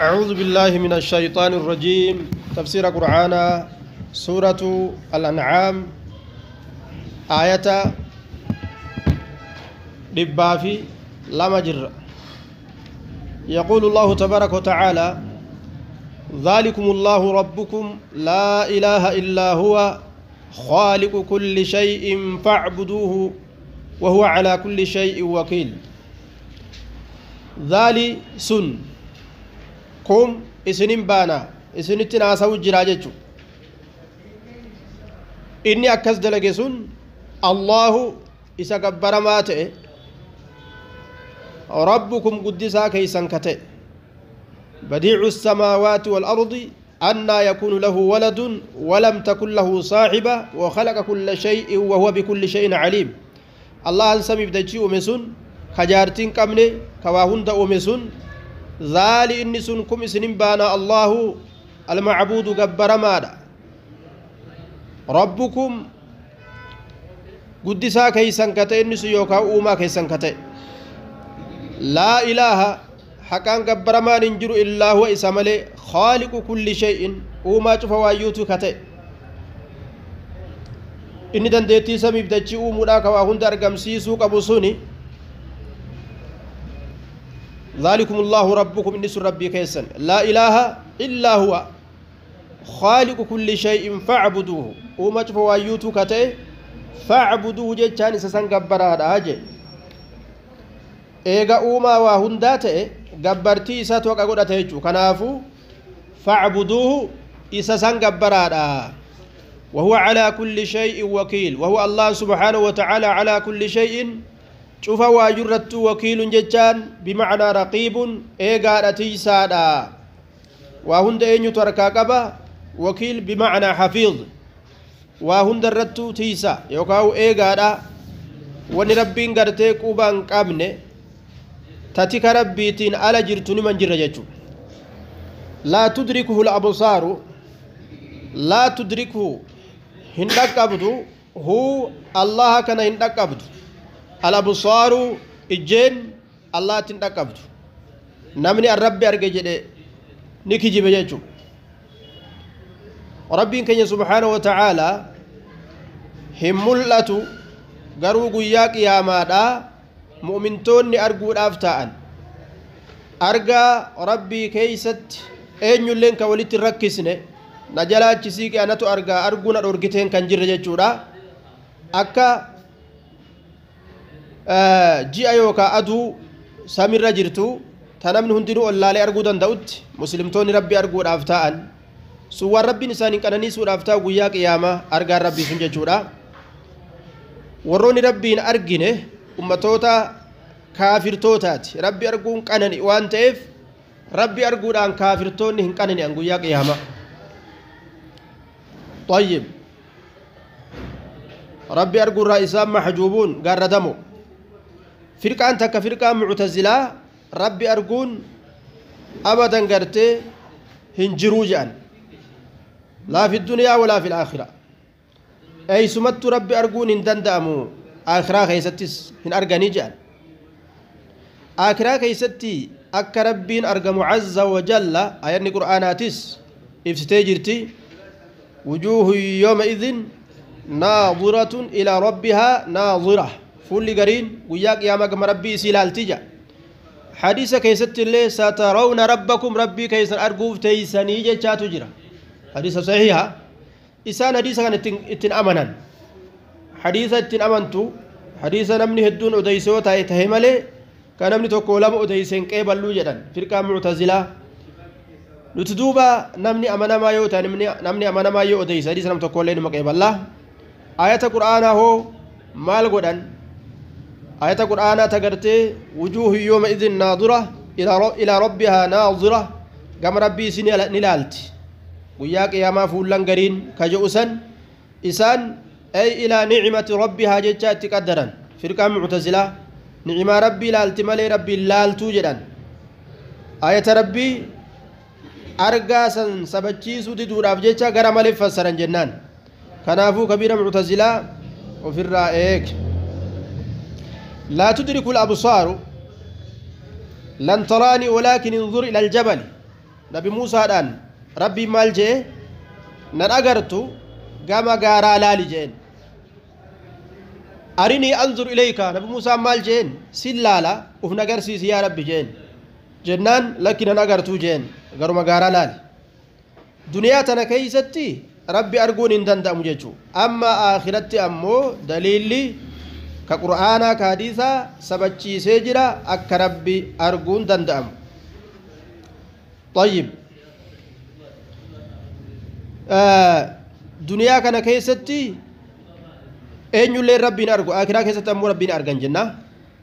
أعوذ بالله من الشيطان الرجيم. تفسير قرآن سورة الأنعام آية 202. يقول الله تبارك وتعالى: ذلكم الله ربكم لا إله إلا هو خالق كل شيء فاعبدوه وهو على كل شيء وكيل. ذالي سن كم إسنين بانا إسنتنا سو جراجتشو إني أكس دلقسون الله إسا كبر ماته ربكم قدسا كيسا كته بديع السماوات والأرض أنى يكون له ولد ولم تكن له صاحبة وخلق كل شيء وهو بكل شيء عليم. الله أنسمي بدجي أمسون خجارتين كمني كواهند أمسون ذالي إني سنكم إسنين بانا الله المعبود جبر مادا ربكم قدسا كيسا كته إني سيوكا أوما كيسا كته لا إله حقان جبر ما ننجر إلا هو إسمالي خالق كل شيء وما تفوايوتو كته إني دندتي سمي بدتشي أمورا كواهن درجم سيسو كبوسوني. ذلكم الله ربكم إني سر ربي كيسن لا إله إلا هو خالق كل شيء فاعبدوه وما تفوايوتو كته فاعبدوه جتان سسن جبرا هذا eega uumaa waa hundaa ta'e gabbartii isaatu haqa godhate jechuudha. Kanaafuu facbuduuhu isa san gabbaraadha. وهو على كل شيء وكيل. وهو الله سبحانه وتعالى على كل شيء شوف واجرت وكيل جتان بمعنى رقيب eegaadha tiisaadha. Waa hunda eenyutu harkaa qaba? وكيل بمعنى حفيظ. Waa hunda irrattuu tiisa yookaan eegaadha. Wanni rabbiin gartee qubaan qabne tatika rabbiitiin ala jirtu niman jirra jechuudha. Laa tudrikuhu al-absaaru laa tudrikuhu hin dhaqqabdu huu allaha kana hin dhaqqabdu al-absaaru ijjeen allaatti hin dhaqqabdu. Namni arrabbi arge jedhe ni kijibe jechuudha. Rabbiin keenya subhaanahu wa ta'aalaa hin mul'atu garuu guyyaa qiyaamaadhaa mu'mintoonni arguudhaaf ta'an argaa rabbii keeysatti eenyulleen ka walitti hin rakkisne na jalaachisii anatu argaa arguu na dhorgiteen kan jirre jechuudha. Akka ji'a yookaa aduu samirra jirtu ta namni hundinuu ollaalee arguu danda'utti muslimtoonni rabbii arguudhaaf ta'an sun waan rabbiin isaaniin qananiisuudhaaf ta'u guyyaa qiyaamaa argaan rabbii sun jechuudha. Warroonni rabbiin argine ummatoota kaafirtootaati. Rabbi arguun qanani waan ta'eef rabbi arguudhaan kaafirtoonni hin qanani'an guyyaa qiyaamaa. طيب rabbi arguurraa isaan maxjuubuun gaarradamu. Firqaan takka firqaan muctazilaa rabbi arguun abadan gartee hin jiruu jedhan. Laa fi dunyaa walaa fi aakhira. Eeysumattu rabbi arguun hin danda'amu. Akhiraa keessattis hin arganii jedhan. Akhiraa keessatti akka rabbiin argamu azza wa jalla ayanni qur'aanaatis ibsitee jirti. Wujuuhu yawma idhin naadiratun ilaa rabbihaa naadira. Fuulli gariin guyyaa qiyaamaa gama rabbii isii ilaalti jedha. Hadiisa keessatti illee satarawna rabbakum rabbii keessan arguuf teeysanii jechaatu jira. Hadiisa sahiiha. Isaan hadiisa kana ittiin amanan. Hadiisa ittiin amantu hadiisa namni hedduun odeysoo ta'e tahe malee kan namni tokko lama odeyseen qeeballuu jedhan firqaa muctazilaa. Nuti duuba namni amanamaa yoo ta'e namni amanamaa yoo odeyse hadiisa nam tokko illee numa qeeballaa. Ayata qur'aanaa hoo maal godhan? Ayata qur'aanaa tagartee wujuuhu yawma idhin naadira ilaa rabbihaa naadira gama rabbii isii ni laalti. Guyyaa qiyaamaa fuullan gariin ka je'u san isaan ay ilaa nicmati rabbihaa jecha itti qaddaran. Firqaan muctazilaa nicmaa rabbii laalti malee rabbiin laaltuu jedhan. Ayata rabbii argaa san sabachiisuu diduudhaaf jecha gara malee fassaran jennaan. Kanaafuu kabiira muctazilaa ofirraa eeg. Laa tudriku al-absaaru Lan taraanii walaakin inzur ila aljabali. Nabi Muusaadhaan Rabbiin maal jee? Nan agartu, gama gaaraa laali jeen. Arinii anzur ilayka. Nabi Muusaan maal jeen? Sin laala, uf nagarsiisi yaa Rabbi jeen. Jennaan lakki, nan agartuu jeen, garuma gaaraa laali. Duniyaa tana keeysatti Rabbi arguun hin danda'amu jechuu. Amma aakhiratti ammoo daliilli ka Qur'aanaa ka hadiisaa sabachiisee jira akka Rabbi arguun danda'amu. طيب, duniyaa kana keessatti eenyullee Rabbiin argu, akiraa keessatti ammoo Rabbiin argan jenna.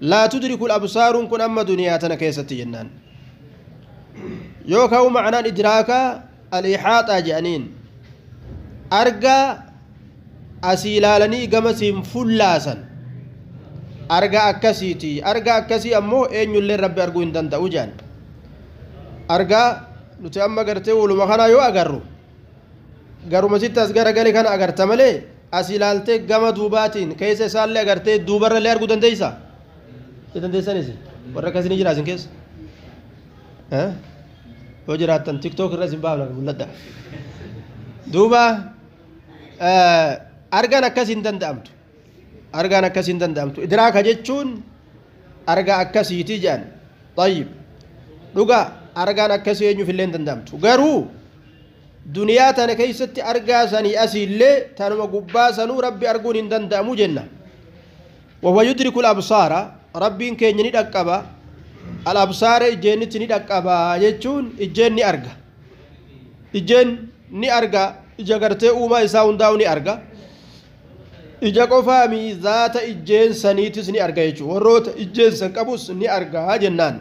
Laa tudriku absaaruun kun amma duniyaa tana keessatti jennaan. Yookaan ma'anaan idraakaa al-ixaaxaa jedhaniin, argaa asii ilaalanii gamasiin fullaasan, argaa akkasiiti. Argaa akkasii ammoo eenyullee Rabbi arguu hin danda'u jedhan. Argaa nuti amma gartee waluma kanaa yoo agarru, garuma sitti as garagale kana agarta malee, as ilaaltee gama duubaatiin keessa isaallee agartee duubarrallee arguu dandeeysa? Dandeessanis warra akkasii ni jira isin keessa? Yoo jiraattan TikTok irra isin baafna, mul'adha. Duuba argaan akkasii hin danda'amtu, argaan akkasii hin danda'amtu. Idraaka jechuun argaa akkasiiti jedhan. طيب, dhugaa argaan akkasii eenyuuf illee hin danda'amtu. Garuu duniyaa tana keeysatti argaa sanii asiillee tanuma gubbaa sanuu Rabbi arguun hin danda'amu jenna. وهو يدرك الأبصار, Rabbiin keenya ni dhaqqaba. الأبصار ijeennitti ni dhaqqaba jechuun ijeen ni arga, ijeen ni arga. Ija gartee uumaa isaa hundaa'u ni arga. Ija qofaami, zaata ijeen saniitis ni arga jechuudha. Warroota ijeen san qabus ni arga jennaan.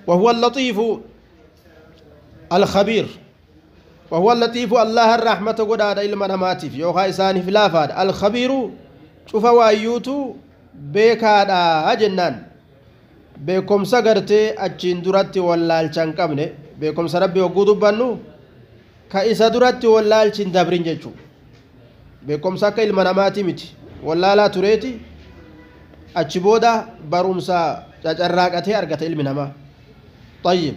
وهو اللطيف الخبير. وهو اللطيف, الله الرحمة قداد ilma namaatiif yookaan isaaniif laafaadha. الخبير cufa waayyuutu beekaadha jennaan. Beekumsa gartee achiin duratti wallaalcha hin qabne. Beekumsa Rabbi hogguu dubbannu, ka isa duratti wallaalchi hin dabrin jechuudha. Beekumsa akka ilma namaati miti, wallaalaa tureeti achi booda barumsa cacarraaqatee argata ilmi namaa. طيب,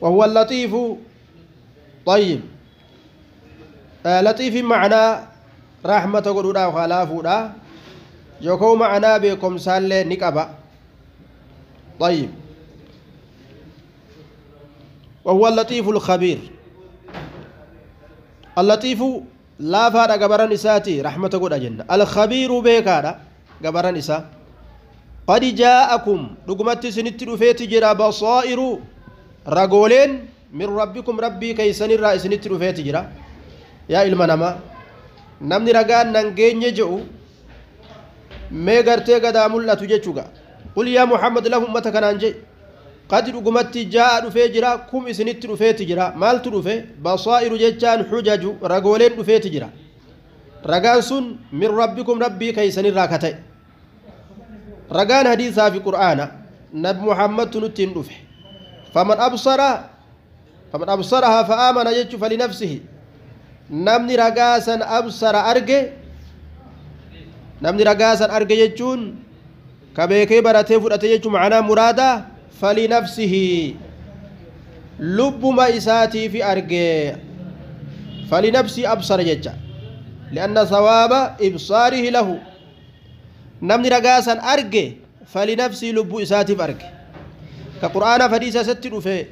وهو اللطيف. طيب, لطيف معنى رحمة godhuudha, خلافudha, yookaan ma'anaa beekumsaallee ni qaba. طيب, وهو اللطيف الخبير. اللطيف laafaadha gabaran isaati, rahmata godha jenna. الخبير beekaadha gabaran isaa. قد جاءكم, dhugumatti isinitti dhufeeti jira, بصائر ragooleen, من ربكم Rabbii keeysanirraa isinitti dhufeeti jira. Yaa ilma namaa, namni ragaan nan geenye je'u mee gartee gadaa mul'atu jechuudha. قل يا محمد له, ummata kanaan jedhe, قد dhugumatti جاء dhufee jira, كم isinitti dhufeeti jira. Maaltu dhufe? بصائر jechaan حجج, ragooleen dhufeeti jira. Ragaan sun من ربكم Rabbii keeysanirraa ka ta'e. Ragaan hadiisaa fi Qur'aana Nabi Muhammadtu nutti hin dhufe. فمن أبصر فمن أبصرها فآمن jechu فلنفسه. Namni ragaa san أبصر arge, namni ragaa san arge jechuun ka beekee baratee fudhate jechuun ma'anaa muraadaa, فلنفسه lubbuma isaatiifi arge. فلنفسه أبصر jecha لأن ثواب إبصاره له. Namni ragaa san arge فلنفسه lubbuu isaatiif arge. Ka Qur'aana hadiisa isatti dhufe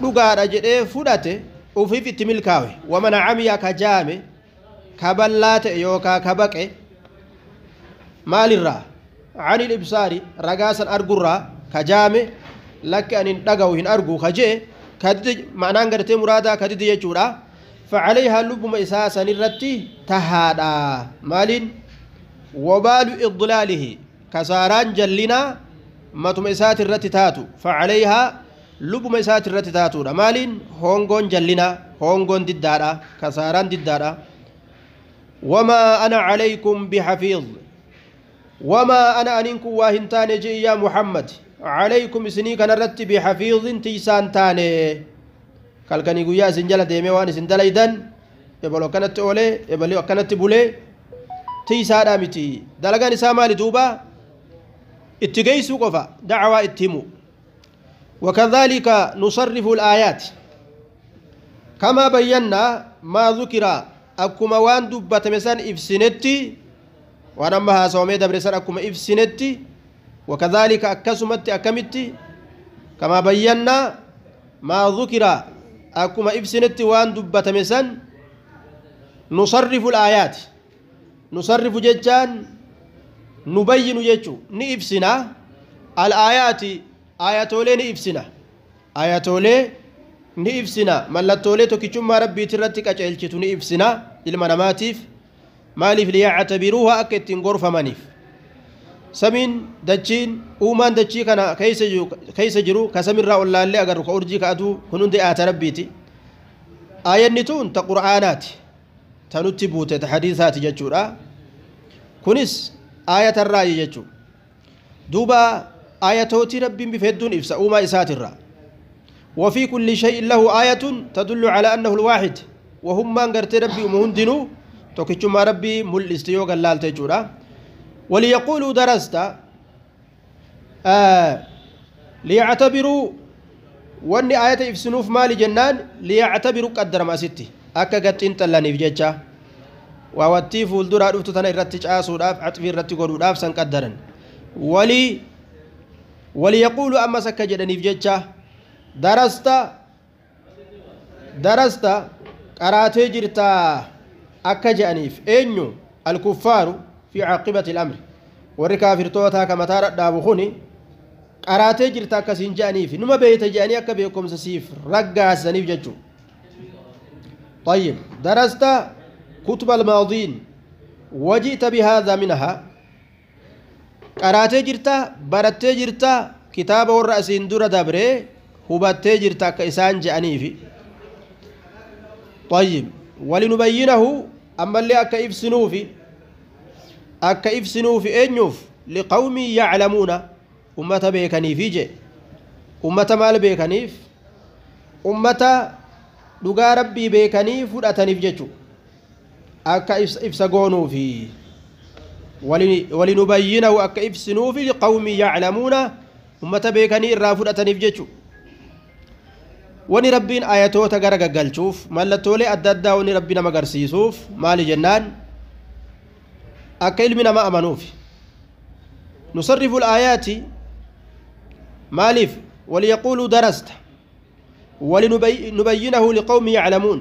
dhugaadha jedhee fudhate ufiif itti milkaawe. ومن عمي ka jaame, ka ballaa ta'e yookaa ka baqe maalirraa? عن الإبصار ragaa san argurraa ka jaame, lakki ani hin dhagahu, hin argu ka jee, kadidi ma'anaan gartee muraadaa kadidi jechuudha. فعليها lubbuma isaa sanirratti tahaadha. Maaliin? وبال إضلاله kasaaraan jallinaa matuma isaati irratti taatu. فعليها lubbuma isaati irratti taatuudha. Maaliin? Hongoon jallinaa, hongoon diddaadha, kasaaraan diddaadha. وما أنا عليكم بحفيظ. وما أنا anin kun waa hin taane je'i yaa Muhammad, عليكم isinii kanarratti, بحفيظ tiisaan taane. Kalkanii guyyaa isin jala deemee waan isin dalaydan, ebaloo akkanatti oolee, ebaloo akkanatti bulee, tiisaadhaa miti. Dalagaan isaa maali duuba? Itti geeysuu qofa, dacwaa itti himu. وكذلك نصرف الآيات كما بينا ما ذكر أكما وان دبت مسان إفسنتي وأنا ما هاسومي دبرسان أكما إفسنتي وكذلك أكسمت أكمتي كما بينا ما ذكر أكما إفسنتي وان دبت مسان نصرف الآيات نصرف ججان نبين ججو نإفسنا الآيات آياتولي نإفسنا آياتولي نإفسنا ملتولي توكيشما ربي ترتك أجعلتو نإفسنا المناماتيف مالف ليعتبروها أكتين غرفة منيف سمين دجين أومان دجي كان كيس جرو كسمين را الله اللي أقرق أرجي كأدو كنون دي آت ربيتي آية نتون تقرآنات تنتبوت تحديثات ججورا كنس آية الرأي ججو دوبا آياتوتي ربي بفدون إفسا أوما إسات الرأي وفي كل شيء له آية تدل على أنه الواحد وهم ما قرت ربي ومهندنو توكيشما ربي مل استيوغ اللال تجورا وليقولوا درست ليعتبروا واني آية إفسنوف مالي جنان ليعتبروا قدر ما ستي أكا قد انت اللاني بجيتشا وواتي فولدورا رفتو تانا إرتج آسو راف عطفي إرتج قدو راف سنقدرن وليقولوا أما سكا جدني بجيتشا درست قراتي جرتا أكا جانيف إنيو الكفار في عاقبة الأمر والكافر توتا كما ترى دابخوني قراتي جرتا كسين جانيف نما بيت جاني أكا بيكم سسيف رقا سنيف ججو. طيب درست كتب الماضين وجئت بهذا منها قراتي جرتا برتي جرتا كتاب الرأسين دور دبري hubattee jirta akka isaan je'aniifi. طيب ولنبينه أما اللي أكا إفسنوفي أنيوف لقوم يعلمون أمة بيكنيفي جي أمة مال بيكنيف أمة لغا ربي بيكنيف ودأتنيف جيتشو أكا إفسقونوفي ولنبينه أكا إفسنوفي لقوم يعلمون أمة بيكني الرافودأتنيف جيتشو. وني ربين آياتوتا غرغغلچوف ملتولي adda addaa wani rabbi nama garsiisuuf maali jennaan akka ilmi nama amanuuf nusarrifu al-aayaati maaliif waliyaqulu darasta walinubayyinahu liqawmin ya'lamuun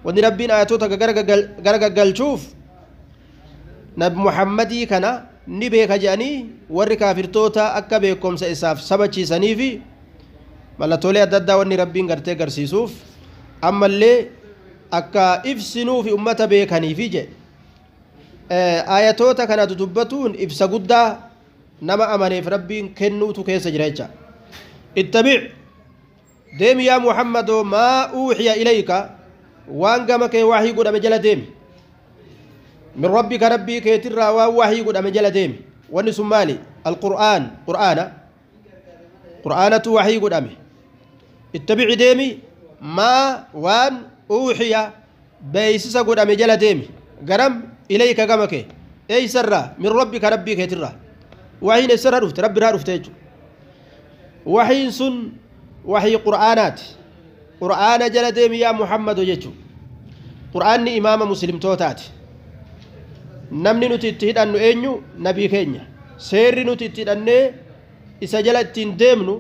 wani rabbiin aayatoota garagaggalchuuf nabi Muhammadii kana ni beeka jedhanii warri kaafirtoota akka beekumsa isaaf sabachiisaniifi mallattoolee adda addaa wanni rabbiin gartee garsiisuuf ammallee akka ibsinuufi ummata beekaniifi jedhe. Aayatoota kana dubbatuun ibsa guddaa nama amaneef rabbiin kennuutu keessa jira jecha. Ittabic deemi yaa Muhammadoo maa uuxiya ilayka waan gama kee waxii godhame jala deemi min rabbika rabbii keetirraa waan waxii godhame jala deemi. Wanni sun maali? Alqur'aan qur'aana qur'aanatu waxii godhame. اتبع ديمي ما وان أوحي بيسس قد أمجل ديمي قرم إليك قمك أي سرة من ربك ربك يترى وحين سرة رفت ربي رفت وحين سن وحي قرآنات قرآن جل ديمي يا محمد وجهه قرآن إمام مسلم توتات نمني نتتهد أنه أنيو نبي كينيا سير نتتهد أنه إسجلت ديمنو.